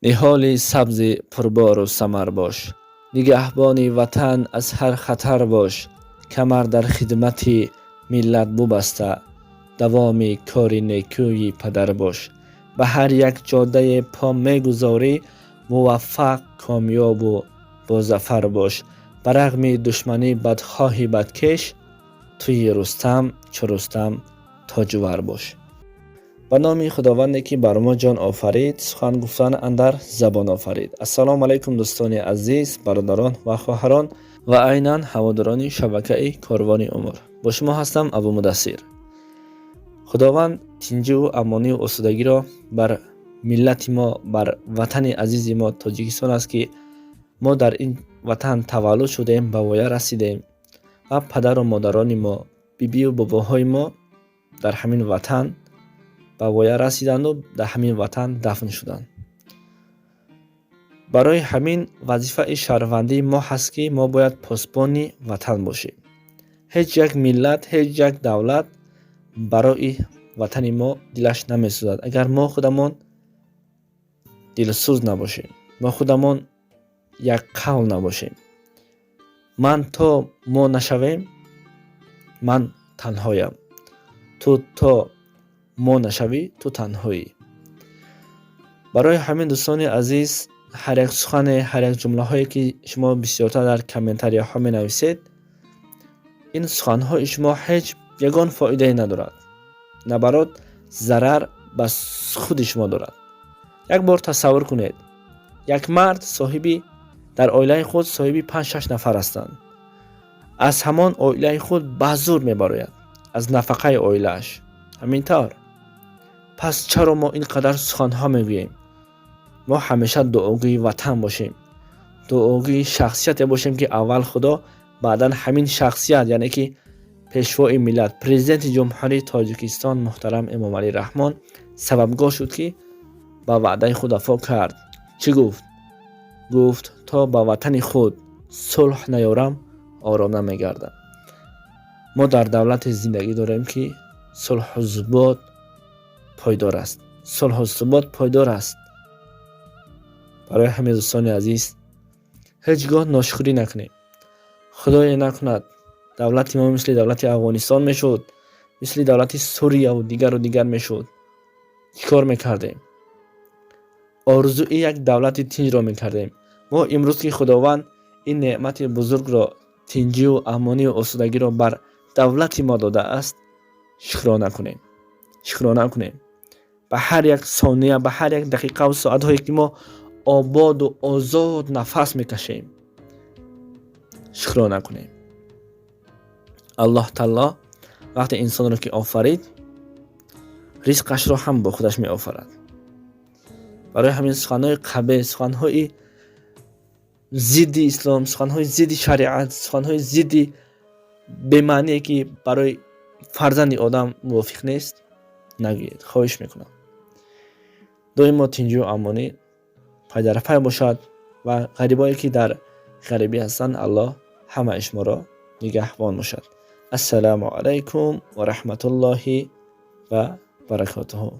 Ниҳоли сабзи пурбору самар бош, нигаҳбони ватан аз ҳар хатар бош, камар дар хидмати миллат бубаста, давоми кори некӯи падар бош. Ба ҳар як ҷодае по мегузорӣ, муваффақ, комёбу бозафар бош. Ба рағми душманӣ бадхоҳи бадкеш, туи Рустам чу Рустам тоҷвар бош. Ба номи Худованде, ки бар мо ҷон офарид, сухан гуфтан андар забон офарид. Ассалому алайкум, дӯстони азиз, бародарон ва хоҳарон ва айнан ҳаводорони шабакаи Корвони умр. Бо шумо ҳастам Абу Мудассир. Худованд тинҷиву амонию осудагиро бар миллати мо, бар ватани азизи мо Тоҷикистон аст, ки мо дар ин ватан таваллуд шудем, ба воя расидем ва падару модарони мо, бибию бобоҳои мо дар ҳамин ватан ба воя расиданду дар ҳамин ватан дафн шуданд. Барои ҳамин вазифаи шаҳрвандии мо ҳаст, ки мо бояд посбони ватан бошем. Ҳеҷ як миллат, ҳеҷ як давлат барои ватани мо дилаш намесӯзад, агар мо худамон дилсӯз набошем, мо худамон як қавл набошем. Ман то мо нашавем, ман танҳоям, ту то мо нашавӣ, ту танҳоӣ. Барои ҳамин, дӯстони азиз, ҳар як сухане, ҳар як ҷумлаҳое, ки шумо бисёртар дар комментарияҳо менависед, ин суханҳои шумо ҳеҷ ягон фоидае надорад, наоборот, зарар ба худи шумо дорад. Як бор тасаввур кунед: як мард соҳиби дар оилаи худ соҳиби панҷ-шаш нафар ҳастанд, аз ҳамон оилаи худ ба зур мебарояд аз нафақаи оилааш. Ҳамин тавр. Пас чаро мо ин қадар суханҳо мегӯем? Мо ҳамеша дуогӯи ватан бошем, дуогӯи шахсияте бошем, ки аввал Худо, баъдан ҳамин шахсият, яъне ки Пешвои миллат, Президенти Ҷумҳурии Тоҷикистон муҳтарам Эмомалӣ Раҳмон сабабгор шуд, ки ба ваъдаи худ вафо кард. Чӣ гуфт? Гуфт: «То ба ватани худ сулҳ наёрам, ором намегардам». Мо дар давлате зиндагӣ дорем, ки сулҳу субот пойдор аст, сулҳу субот пойдор аст. Барои ҳамин, дӯстони азиз, ҳеҷ гоҳ ношукрӣ накунем. Худое накунад, давлати мо мисли давлати Афғонистон мешуд, мисли давлати Сурияву дигару дигар мешуд, чӣ кор мекардем? Орзуи як давлати тинҷро мекардем. Мо имрӯз, ки Худованд ин неъмати бузургро, тинҷиву амонию осудагиро бар давлати мо додааст, шукрона кунем, шукрона кунем ба ҳар як сония, ба ҳар як дақиқаву соатҳое, ки мо ободу озод нафас мекашем, шукрона кунем. Аллоҳ таоло вақте инсонро ки офарид, ризқашро ҳам бо худаш меофарад. Барои ҳамин суханҳои қабеҳ, суханҳои зидди ислом, суханҳои зидди шариат, суханҳои зидди бемаъние, ки барои фарзанди одам мувофиқ нест, нагӯед, хоҳиш мекунам. Доимо тинҷию амонӣ пайдарпай бошад ва ғарибое, ки дар ғарибӣ ҳастанд, Аллоҳ ҳамаи шуморо нигаҳбон бошад. Ассалому алайкум ва раҳматуллоҳи ва баракотуҳу.